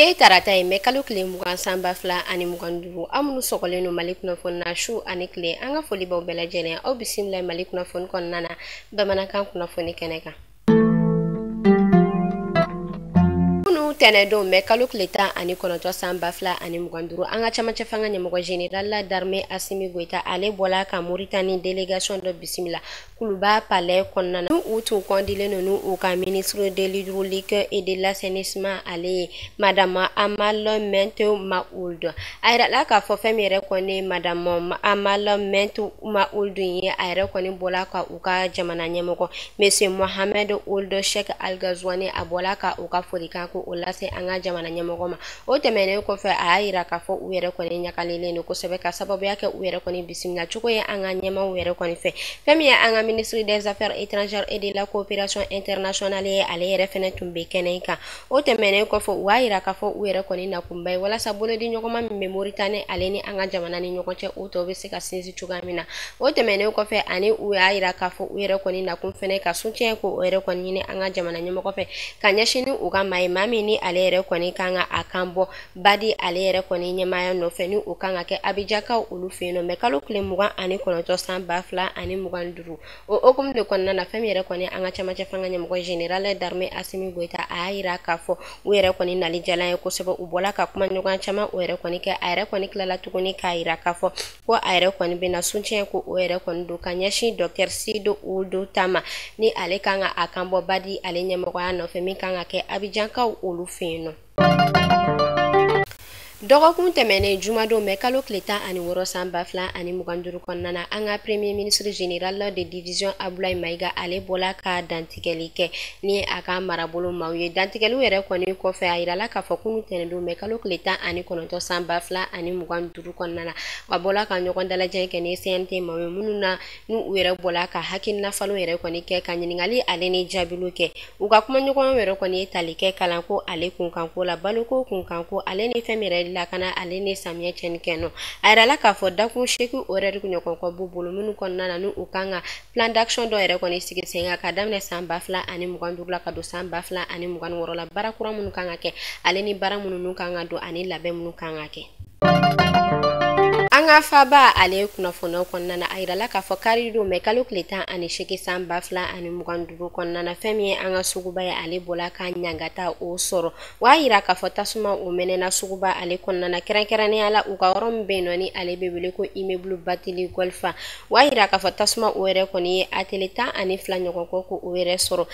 Bi ye tarata ye mɛ kalo tile 20 san 2025. Aw minnu sɔgɔlen don Mali kunnafoni na su ani tile, an ka foli b'aw bɛɛ lajɛlen. Aw bisimila Mali kunnafoni kɔnɔna na bamanankan kunnafoni kɛnɛ kan. Tɛnɛndon mɛ kalo tile 19 san 2025, an ka camancɛ fanga ɲɛmɔgɔ général d'armée Assimi Goïta ale bɔla ka Mauritanie délégation dɔ bisimila Kuluba palais kɔnɔna na. U tun kɔndilen don n'u ka ministre de l'hydraulique et de l'assainissement ale ye madame Amal Mente Maould. A yirala k'a fɔ fɛn min yɛrɛ kɔni madame Amal Mente Maould ye, a yɛrɛ kɔni bɔla ka u ka jamana ɲɛmɔgɔ monsieur Mohamed Ould Cheikh Al Ghazouani, a bɔla ka u ka folikan ko o lase an ka jamana ɲɛmɔgɔ ma. O tɛmɛnen kɔfɛ, a y'a yira k'a fɔ u yɛrɛ kɔni ɲagalilen don kosɛbɛ ka sababuya kɛ u yɛrɛ kɔni bisimila cogo ye an ka ɲɛmaaw yɛrɛ kɔni fɛ. Fɛn min ye an ka ministre des affaires étrangères et de la coopération internationale ye, ale yɛrɛ fɛnɛ tun bɛ kɛnɛ kan. O tɛmɛnen kɔfɛ, u y'a yira k'a fɔ u yɛrɛ kɔni nakunba ye walasa bolodi ɲɔgɔnma min bɛ Mauritanie ale ni an ka jamana ni ɲɔgɔn cɛ, o tɔ bɛ se ka sinsin cogoya min na. O tɛmɛnen kɔfɛ, ani u y'a yira k'a fɔ u yɛrɛ kɔni nakun fɛnɛ ka soutien ko o yɛrɛ kɔni ɲini an ka jamana ɲɛmɔgɔ fɛ ka ɲɛsin ni u ka maa ye, maa min ni ale yɛrɛ kɔni kan ka a kan bɔ badi ale yɛrɛ kɔni ɲɛmaaya nɔfɛ, ni o kan ka kɛ Abidjankaw olu fɛ yen nɔ mɛ kalo tile 29 san 2025. O hokumu de kɔnɔna na, fɛn min yɛrɛ kɔni an ka camancɛ fanga ɲɛmɔgɔ général d'armée Assimi Goïta, a y'a yira k'a fɔ u yɛrɛ kɔni nali jala ye kosɛbɛ. U bɔla ka kuma ɲɔgɔn caman o yɛrɛ kɔni kɛ. A yɛrɛ kɔni tilala tuguni k'a yira k'a fɔ ko a yɛrɛ kɔni bɛna soutien ko o yɛrɛ kɔni don ka ɲɛsin docteur Sidi Ould Tama, ni ale kan ka a kan bɔ badi ale ɲɛmɔgɔya nɔfɛ, min kan ka kɛ Abidjankaw olu fɛ yen nɔ. Dɔgɔkun tɛmɛnen jumadon mɛ kalo tile 16 san 2025 kɔnɔna na, an ka premier ministre général de division Abdoulaye Maïga ale bɔla ka dantigɛli kɛ ni a ka marabolo maaw ye. Dantigɛliw yɛrɛ kɔni kɔfɛ, a yirala k'a fɔ kunu tɛnɛndon mɛ kalo tile 19 san 2025 kɔnɔna na, a bɔla ka ɲɔgɔn dalajɛ kɛ ni CNT maaw ye, minnu na n'u u yɛrɛ bɔla ka hakilina falen yɛrɛ kɔni kɛ ka ɲininkali ale ni jaabiliw kɛ. U ka kumaɲɔgɔnya yɛrɛ kɔni ye tali kɛ kalanko ale kunkanko la, baloko kunkanko ale ni fɛn min yɛrɛ lakana ale ni samiyɛ cɛnni kɛ nɔ. A yirala k'a fɔ dakun 8 o yɛrɛ ɲɔgɔn kɔ b'u bolo, minnu kɔnɔna na ni u kan ka plan d'action dɔ yɛrɛ kɔni sigi sen kan ka daminɛ san 2025 la ka don san 2026 la, baara kura minnu kan ka kɛ ale ni baara minnu kan ka don ani labɛn minnu kan ka kɛ. An ka faba ale kunnafoniyaw kɔnɔna na, a yirala k'a fɔ kari don mɛ kalo tile 18 san 2025 kɔnɔna na, fɛn min ye an ka suguba ye, ale bɔla ka ɲangata o sɔrɔ. O y'a yira k'a fɔ tasuma o mɛnɛna suguba ale kɔnɔna na, kɛrɛnkɛrɛnnenya la u ka yɔrɔ min bɛ yen nɔ ni ale bɛ wele ko immeuble Batili Golfa. O y'a yira k'a fɔ tasuma o yɛrɛ kɔni ye atelier 12 ɲɔgɔn kɔ ko o yɛrɛ sɔrɔ,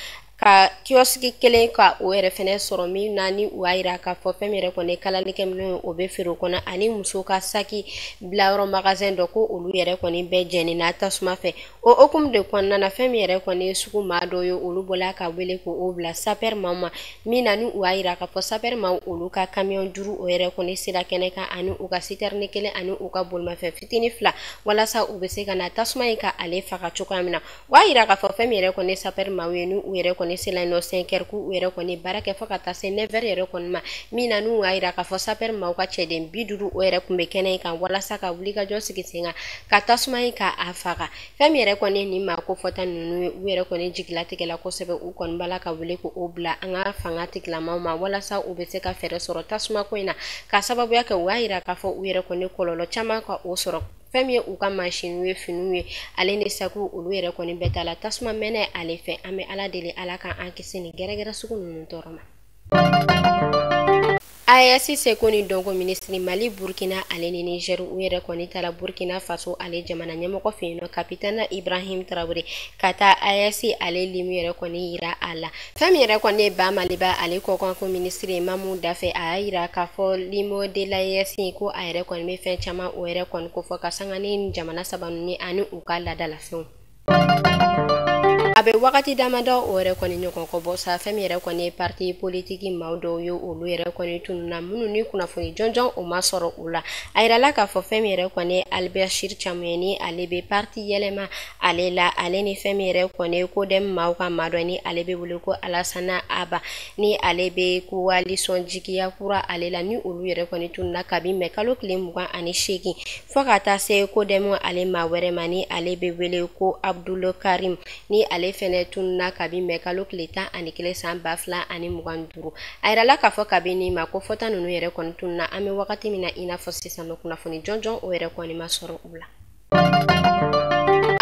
ka kiosque kelen ka o yɛrɛ fɛnɛ sɔrɔ, min na ni u y'a yira k'a fɔ fɛn min yɛrɛ kɔni kalalikɛ minɛnw ye, o bɛ feere o kɔnɔ, ani muso ka saki bilayɔrɔ magasin dɔ ko olu yɛrɛ kɔni bɛɛ jɛnina tasuma fɛ. O hokumu de kɔnɔna na, fɛn min yɛrɛ kɔni ye sugu maa dɔw ye, olu bɔla ka wele k'o bila sapeur maaw ma, min na ni u y'a yira k'a fɔ sapeur maaw olu ka camion 5 o yɛrɛ kɔni sera kɛnɛ kan, ani u ka citerne kelen ani u ka bolimafɛn fitinin 2, walasa u bɛ se ka na tasuma in ka ale faga cogoya min na. O y'a yira k'a fɔ fɛn min yɛrɛ kɔni sapeur maaw ye, ni u yɛrɛ kɔni sera yen nɔ 5 heures, k'u yɛrɛ kɔni baara kɛ fo ka taa se 9 heures yɛrɛ kɔni ma, min na n'u y'a yira k'a fɔ sapeur maaw ka cɛden 50 o yɛrɛ kun bɛ kɛnɛ in kan walasa ka wulikajɔ sigi sen kan ka tasuma in ka a faga. Fɛn min yɛrɛ kɔni nin maa ko fɔta ninnu ye, u yɛrɛ kɔni jigilatigɛla kosɛbɛ. U kɔni b'a la ka wele k'o bila an ka fanga tigilamaw ma walasa u bɛ se ka fɛɛrɛ sɔrɔ tasuma ko in na, ka sababuya kɛ u y'a yira k'a fɔ u yɛrɛ kɔni kɔlɔlɔ caman ka o sɔrɔ. Fɛn min ye u ka mansinw ye, finiw ye ale ni sakiw, olu yɛrɛ kɔni bɛɛ ta la tasuma mɛnɛ ale fɛ. An bɛ Ala deli, Ala k'an kisi nin gɛrɛgɛrɛ sugu ninnu tɔɔrɔ ma. AES seko ni dɔnko minisiri Mali, Burkina ale ni Niger, u yɛrɛ kɔni taara Burkina Faso ale jamana ɲɛmɔgɔ fɛ yen nɔ, capitaine Ibrahim Traoré, ka taa AES ale limu yɛrɛ kɔni yira a la. Fɛn min yɛrɛ kɔni ye ba Maliba ale kɔkanko minisiri Mamu Dafe, a y'a yira k'a fɔ limu de l'AES ko a yɛrɛ kɔni bɛ fɛn caman o yɛrɛ kɔni kofɔ ka sanga ni jamana saba ninnu ani u ka laadalafɛnw. A bɛ wagati damadɔ o yɛrɛ kɔni ɲɔgɔn kɔ bɔ sa, fɛn min yɛrɛ kɔni ye parti politique maaw dɔw ye, olu yɛrɛ kɔni tununna, minnu ni kunnafoni jɔnjɔn o ma sɔrɔ u la. A yirala k'a fɔ fɛn min yɛrɛ kɔni ye Albert Camu ye, ni ale bɛ parti yɛlɛma ale la, ale ni fɛn min yɛrɛ kɔni ye CODEM maaw ka maa dɔ, ni ale bɛ wele ko Alasana Aba, ni ale bɛ coalition jigiya kura ale la, ni olu yɛrɛ kɔni tununna kabi mɛ kalo tile 28 fo ka taa se CODEM ale maa wɛrɛ ma, ni ale bɛ wele ko Abdul Karim, ni ale ale fɛnɛ tununa kabi mɛ kalo tile 11 san 2025. A yirala k'a fɔ kabini ma ko fɔta ninnu yɛrɛ kɔni tununa, an bɛ wagati min na i n'a fɔ sisan nɔ, kunnafoni jɔnjɔn o yɛrɛ kɔni ma sɔrɔ u la.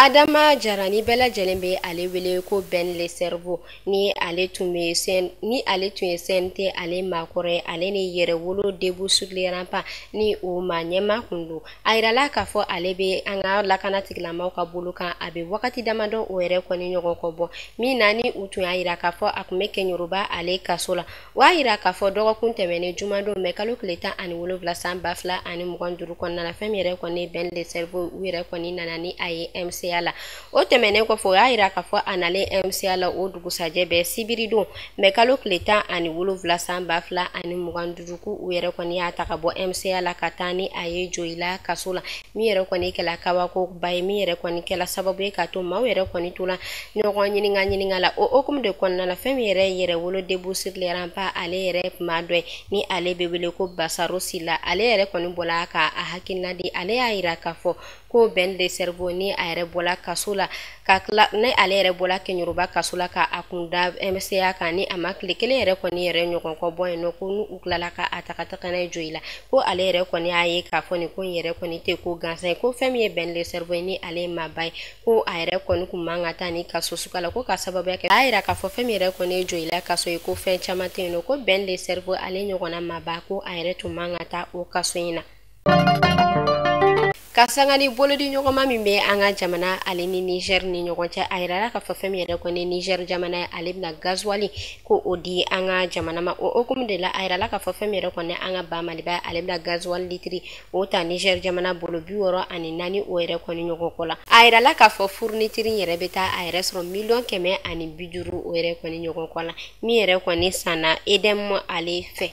Adama Jara ni bɛɛ lajɛlen bɛ ale wele ko Ben le Cerveau, ni ale tun ye CNT ale maakɔrɔ ye, ale ni Yɛrɛwolo Debout sur les Remparts ni o maa ɲɛmaa kun don. A yirala k'a fɔ ale bɛ an ka lakana tigilamaw ka bolo kan a bɛ wagati damadɔ o yɛrɛ kɔni ɲɔgɔn kɔ bɔ min na, ni u tun y'a yira k'a fɔ a tun bɛ Kɛɲɛroba ale kaso la. O y'a yira k'a fɔ dɔgɔkun tɛmɛnen jumadon mɛ kalo tile 17 san 2025 kɔnɔna na, fɛn min yɛrɛ kɔni Ben le Cerveau u yɛrɛ kɔni nana ni a ye MCA la. O tɛmɛnen kɔfɛ, o y'a yira k'a fɔ a nalen MCA la o dugusajɛ bɛɛ sibiridon mɛ kalo tile 17 san 2025, k'u u yɛrɛ kɔni y'a ta ka bɔ MCA la ka taa ni a ye Joyila kaso la, min yɛrɛ kɔni kɛla kabakoba ye, min yɛrɛ kɔni kɛla sababu ye k'a to maaw yɛrɛ kɔni tola ɲɔgɔn ɲininka la. O hokumu de kɔnɔna la, fɛn min yɛrɛ Yɛrɛwolo Debout sur les Remparts ale yɛrɛ maa dɔ ye ni ale bɛ wele ko Basaro Sila, ale yɛrɛ kɔni bɔla ka a hakilina di. Ale y'a yira k'a fɔ ko Ben le Cerveau ni a yɛrɛ bɔla kaso la ka tila, ni ale yɛrɛ bɔla Kɛɲɛroba kaso la ka a kun da MCA kan, ni a ma tile kelen yɛrɛ kɔni yɛrɛ ɲɔgɔn kɔ bɔ yen nɔ, ko n'u tilala ka a ta ka taga n'a ye Joyila, ko ale yɛrɛ kɔni y'a ye k'a fɔ nin ko in yɛrɛ kɔni tɛ ko gansan ye, ko fɛn min ye Ben le Cerveau ye ni ale ye maaba ye, ko a yɛrɛ kɔni kun man ka taa ni kaso sugu la, ko ka sababuya kɛ a y'a yira k'a fɔ fɛn min yɛrɛ kɔni ye Joyila kaso ye, ko fɛn caman tɛ yen nɔ, ko Ben le Cerveau ale ɲɔgɔnna maaba, ko a yɛrɛ tun man ka taa o kaso in na. Ka sanga ni bolodi ɲɔgɔnma min bɛ an ka jamana ale ni Niger ni ɲɔgɔn cɛ, a yirala k'a fɔ fɛn min yɛrɛ kɔni Niger jamana ye, ale bɛna gasoil ko o di an ka jamana ma. O hokumu de la, a yirala k'a fɔ fɛn min yɛrɛ kɔni an ka ba Maliba, ale bɛna gasoil litiri o ta Niger jamana bolo 64 o yɛrɛ kɔni ɲɔgɔn kɔ la. A yirala k'a fɔ fourniture yɛrɛ bɛ taa a yɛrɛ sɔrɔ 150 million o yɛrɛ kɔni ɲɔgɔn kɔ la, min yɛrɛ kɔni sanna EDM ale fɛ.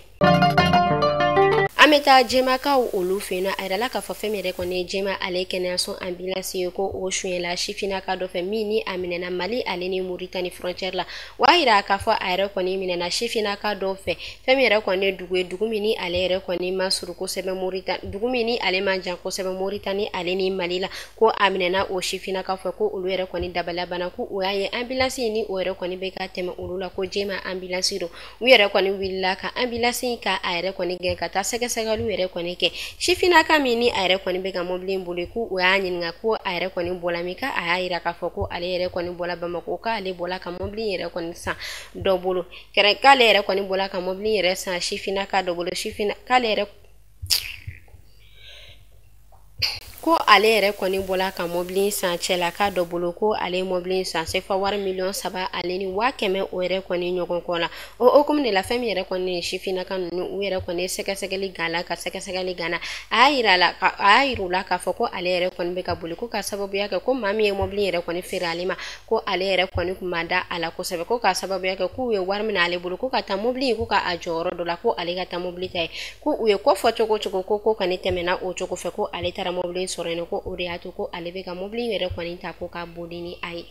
An bɛ taa Jɛmakaw olu fɛ yen nɔ. A yirala k'a fɔ fɛn min yɛrɛ kɔni ye Jɛma ale kɛnɛyaso ambulance ye, ko o sonyɛla sifinnaka dɔ fɛ min ni a minɛna Mali ale ni Moritani frontière la. O y'a yira k'a fɔ a yɛrɛ kɔni minɛna sifinnaka dɔw fɛ, fɛn min yɛrɛ kɔni ye dugu ye, dugu min ni ale yɛrɛ kɔni ma surun kosɛbɛ Moritani, dugu min ni ale man jan kosɛbɛ Moritani ale ni Mali la, ko a minɛna o sifinnaka fɛ, ko olu yɛrɛ kɔni dabaliya banna, ko o y'a ye ambulance ni o yɛrɛ kɔni bɛ ka tɛmɛ olu la, ko Jɛma ambulance don. U yɛrɛ kɔni wulila ka ambulance ka a yɛrɛ kɔni gɛn ka taa sɛgɛsɛgɛliw yɛrɛ kɔni kɛ. Sifinnaka min ni a yɛrɛ kɔni bɛ ka mobili in boli, ko o y'a ɲininka ko a yɛrɛ kɔni bɔla min, ka a y'a yira k'a fɔ ko ale yɛrɛ kɔni bɔla Bamakɔ, k'ale bɔla ka mobili in yɛrɛ kɔni san dɔ bolo kɛrɛ, k'ale yɛrɛ kɔni bɔla ka mobili in yɛrɛ san sifinnaka dɔ bolo, sifinna k'ale yɛrɛ ko ale yɛrɛ kɔni bɔla ka mobili san cɛlaka dɔ bolo, ko ale ye mobili san sefa wari 3,1 million o yɛrɛ kɔni ɲɔgɔn kɔ la. O hokumu de la, fɛn min yɛrɛ kɔni ye sifinnaka ninnu, u yɛrɛ kɔni ye sɛgɛsɛgɛli gan la ka sɛgɛsɛgɛli gana, a y'a yira la, a y'a yira u la k'a fɔ ko ale yɛrɛ kɔni bɛ ka boli, ko ka sababuya kɛ ko maa min ye mobili yɛrɛ kɔni feere ale ma, ko ale yɛrɛ kɔni kun ma da a la kosɛbɛ, ko ka sababuya kɛ k'u ye wari minɛ ale bolo, ko ka taa mobili ko ka a jɔyɔrɔ dɔ la, ko ale ka taa mobili ta ye, ko u ye ko fɔ cogo cogo, ko kɔni tɛmɛna o cogo fɛ, ko ale taara mobili sɔrɔ yen nɔ, ko o de y'a to ko ale bɛ ka mobili yɛrɛ kɔni ta ko ka boli ni a ye.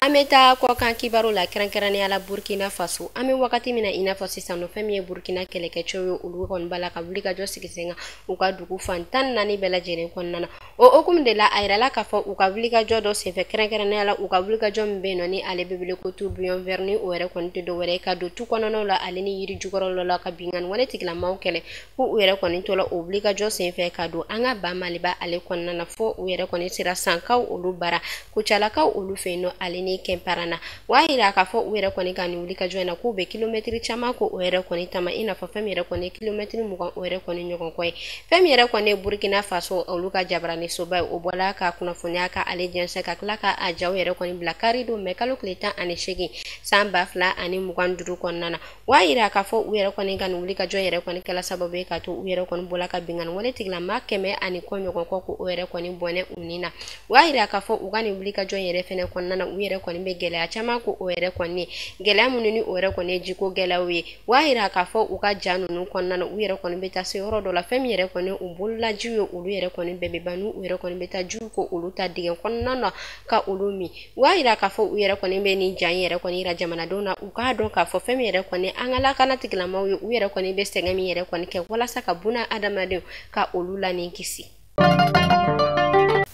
An bɛ taa kɔkan kibaru la, kɛrɛnkɛrɛnnenya la Burkina Faso. An bɛ wagati min na i n'a fɔ sisan nɔ, fɛn min ye Burkina kɛlɛkɛcɛw ye, olu kɔni b'a la ka wulikajɔ sigi sen kan u ka dugu fan 14 bɛɛ lajɛlen kɔnɔna na. O hokumu de la, a yirala k'a fɔ u ka wulikajɔ dɔ senfɛ, kɛrɛnkɛrɛnnenya la u ka wulikajɔ min bɛ yen nɔ ni ale bɛ wele ko tourbillon vert, ni o yɛrɛ kɔni tɛ dɔwɛrɛ ye ka don tu kɔnɔnaw la ale ni yiri jukɔrɔlaw la ka binkanni wale tigilamaw kɛlɛ, ko u yɛrɛ kɔni tola o wulikajɔ senfɛ ka don an ka ba Maliba ale kɔnɔna na, fo u yɛrɛ kɔni sera Sankaw olu bara, Kucalakaw olu fɛ yen nɔ ale ni Kɛnparana. O y'a yira k'a fɔ u yɛrɛ kɔni ka nin wulikajɔ in na, k'u bɛ kilomɛtiri caman ko o yɛrɛ kɔni tama, i n'a fɔ fɛn min yɛrɛ kɔni ye kilomɛtiri 20 o yɛrɛ kɔni ɲɔgɔn kɔ ye. Fɛn min yɛrɛ kɔni ye Burkina Faso olu ka jabaranisoba ye, o bɔla ka kunnafoniya ka ale jɛnsɛn ka tila ka a jaw yɛrɛ kɔni bila kari don mɛ kalo tile 18 san 2025 kɔnɔna na. O y'a yira k'a fɔ u yɛrɛ kɔni ka nin wulikajɔ yɛrɛ kɔni kɛla sababu ye ka to u yɛrɛ kɔni bɔla ka binkanni wale tigilama kɛmɛ ani kɔ ɲɔgɔn kɔ, ko o yɛrɛ kɔni bɔnɛ u ni na. O y'a yira k'a fɔ u ka nin wulikajɔ yɛrɛ fɛnɛ kɔnɔna na, u yɛrɛ kɔni bɛ gɛlɛya caman ko o yɛrɛ kɔni ye, gɛlɛya minnu ni o yɛrɛ kɔni ye jiko gɛlɛyaw ye. O y'a yira k'a fɔ u ka ja ninnu kɔnɔna na, u yɛrɛ kɔni bɛ taa se yɔrɔ dɔ la, fɛn min yɛrɛ kɔni u bololajiw ye, olu yɛrɛ kɔni bɛɛ bɛ ban, n'u yɛrɛ kɔni bɛ taa jiw ko olu ta dingɛ kɔnɔna na ka olu min. O y'a yira k'a fɔ u yɛrɛ kɔni bɛ nin ja in yɛrɛ kɔni yira jamanadenw na, u k'a dɔn k'a fɔ fɛn min yɛrɛ kɔni an ka lakana tigilamaw ye, u yɛrɛ kɔni bɛ sɛgɛn min yɛrɛ kɔni kɛ walasa ka buna adamadenw ka olu la nin kisi.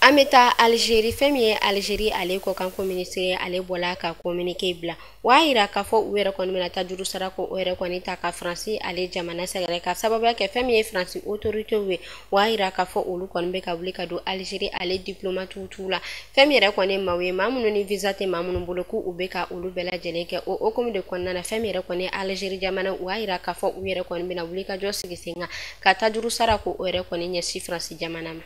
An An bɛ taa Algérie. Fɛn min ye Algérie ale kɔkanko minisiri, ale bɔla ka communiqué bila. O y'a yira k'a fɔ u yɛrɛ kɔni bɛna taa juru sara ko o yɛrɛ kɔni ta ka Faransi ale jamana sɛgɛrɛ, ka sababuya kɛ fɛn min ye Faransi autorité ye. O y'a yira k'a fɔ olu kɔni bɛ ka wuli ka don Algérie ale diplomate la. Fɛn min yɛrɛ kɔni maaw ye, maa minnu ni visa tɛ maa minnu bolo, k'u bɛ ka olu bɛɛ lajɛlen kɛ. O hokumu de kɔnɔna na, fɛn min yɛrɛ kɔni ye Algérie jamana, o y'a yira k'a fɔ u yɛrɛ kɔni bɛna wuli ka jɔ sigi sen kan ka taa juru sara ko o yɛrɛ kɔni ɲɛsin Faransi jamana ma.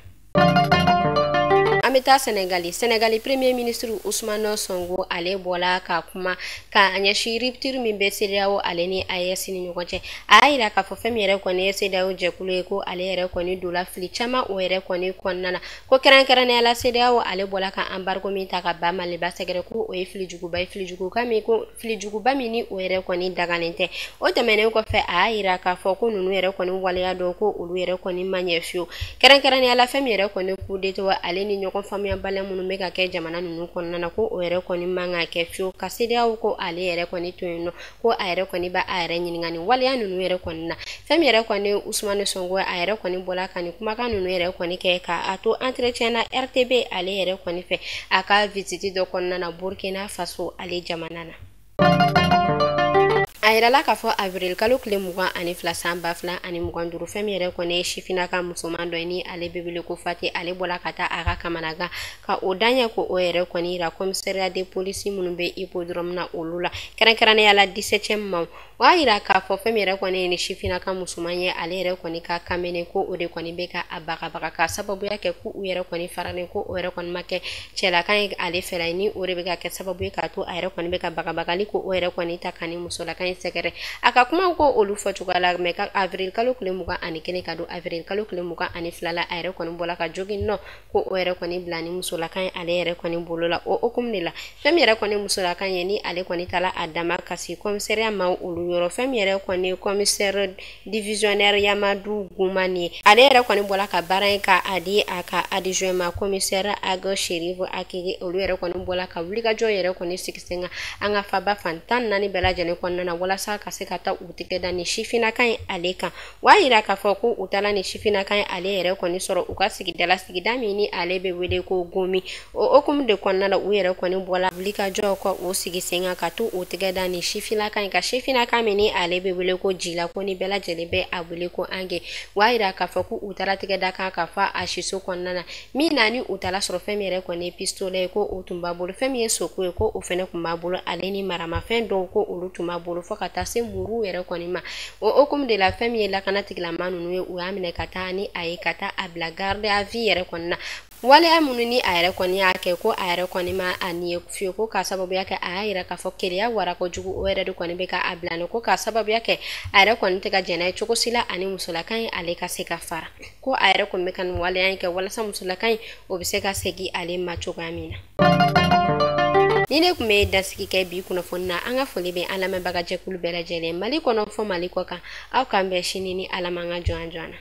An bɛ taa Senegali. Senegali premier ministre Ousmane Sonko, ale bɔla ka kuma ka ɲɛsin rupture min bɛ CEDEAO ale ni AES ni ɲɔgɔn cɛ. A y'a yira k'a fɔ fɛn min yɛrɛ kɔni ye CEDEAO jɛkulu ye, ko ale yɛrɛ kɔni donna fili caman o yɛrɛ kɔni kɔnɔna na, ko kɛrɛnkɛrɛnnenya la CEDEAO ale bɔla ka embargo min ta ka ba Maliba sɛgɛrɛ, ko o ye fili juguba ye, fili juguba min, ko fili juguba min ni o yɛrɛ kɔni dagalen tɛ. O tɛmɛnen kɔfɛ, a y'a yira k'a fɔ ko ninnu yɛrɛ kɔni waleya dɔw, ko olu yɛrɛ kɔni ma ɲɛ fiyewu, kɛrɛnkɛrɛnnenya la fɛn min yɛrɛ kɔni coup d'état ale ni ɲɔgɔn faamuyabaliya minnu bɛ ka kɛ jamana ninnu kɔnɔna na, ko o yɛrɛ kɔni man ka kɛ fiyewu, ka CEDEAO ko ale yɛrɛ kɔni to yen nɔ, ko a yɛrɛ kɔni b'a a yɛrɛ ɲininka nin waleya ninnu yɛrɛ kɔni na. Fɛn min yɛrɛ kɔni Ousmane Sonko, a yɛrɛ kɔni bɔla ka nin kumakan ninnu yɛrɛ kɔni kɛ ka a to entretien na RTB ale yɛrɛ kɔni fɛ, a ka visite dɔ kɔnɔna na Burkina Faso ale jamana na. A yirala k'a fɔ avril kalo tile 22 san 2025, fɛn min yɛrɛ kɔni ye sifinna ka musoman dɔ ye ni ale bɛ wele ko Fati, ale bɔla ka taa a ka kamanagan ka o daɲɛ ko o yɛrɛ kɔni yira commissariat de police minnu bɛ hippodrome na olu la, kɛrɛnkɛrɛnnenya la 17e maaw. O y'a yira k'a fɔ fɛn min yɛrɛ kɔni ye ni sifinna ka musoman ye, ale yɛrɛ kɔni ka kamenen, ko o de kɔni bɛ ka a bagabaga, ka sababuya kɛ ko u yɛrɛ kɔni faralen, ko o yɛrɛ kɔni ma kɛ cɛlakan ye ale fɛla ye, ni o de bɛ ka kɛ sababu ye k'a to a yɛrɛ kɔni bɛ ka bagabagali ko o yɛrɛ kɔni ta ka ni musolaka in sɛgɛrɛ. A ka kumaw ko olu fɔ cogoya la, mɛ ka avril kalo tile 21 ka don avril kalo tile 22 la, a yɛrɛ kɔni bɔla ka jogin nɔ ko o yɛrɛ kɔni bila ni musolaka ye ale yɛrɛ kɔni bolo la. O hokumu de la, fɛn min yɛrɛ kɔni musolaka ye, ni ale kɔni taara a dama kasi commissariat maaw olu yɔrɔ, fɛn min yɛrɛ kɔni commissaire divisionnaire Yamadu Gumani ye, ale yɛrɛ kɔni bɔla ka baara in ka a di a ka adjoint ma, commissaire Aga Sherif Akege. Olu yɛrɛ kɔni bɔla ka wulikajɔ yɛrɛ kɔni sigi sen kan an ka faba fan 14 bɛɛ lajɛlen kɔnɔna na, walasa ka se ka taa u tigɛ da ni sifinnaka in ale kan. O y'a yira k'a fɔ ko u taara ni sifinnaka in ale yɛrɛ kɔni sɔrɔ u ka sigida la, sigida min ni ale bɛ wele ko Gomi. O hokumu de kɔnɔna la, u yɛrɛ kɔni bɔla wulikajɔ kɔ o sigi sen kan ka to u tigɛ da ni sifinnaka in ka, sifinnaka min ni ale bɛ wele ko Jila, ko ni bɛɛ lajɛlen bɛ a wele ko Ange. O y'a yira k'a fɔ ko u taara tigɛ da kan ka fɔ a siso kɔnɔna na, min na ni u taara sɔrɔ fɛn min yɛrɛ kɔni ye pistolet ye, ko o tun b'a bolo, fɛn min ye soko ye, ko o fɛnɛ tun b'a bolo, ale ni maramafɛn dɔw, ko olu tun b'a bolo, fo ka taa se muru yɛrɛ kɔni ma. O hokumu de la, fɛn min ye lakana tigilama ninnu ye, u y'a minɛ ka taa ni a ye ka taa a bila garde à vue yɛrɛ kɔni na. Waleya minnu ni a yɛrɛ kɔni y'a kɛ, ko a yɛrɛ kɔni ma a nin ye fiyewu, ko k'a sababuya kɛ a y'a yira k'a fɔ keleya wara kojugu o yɛrɛ de kɔni bɛ ka a bila nin, ko k'a sababuya kɛ a yɛrɛ kɔni tɛ ka jɛn n'a ye cogo si la ani musolaka in ale ka se ka fara, ko a yɛrɛ kɔni bɛ ka nin waleya in kɛ walasa musolaka in o bɛ se ka segin ale ma cogoya min na. Ni ne tun bɛ dasigi kɛ bi kunnafoni na, an ka foli bɛ an lamɛnbaga jɛkulu bɛɛ lajɛlen, Mali kɔnɔ fɔ Mali kɔ kan. Aw k'an bɛn sini ni Ala m'an ka jɔn jɔn na.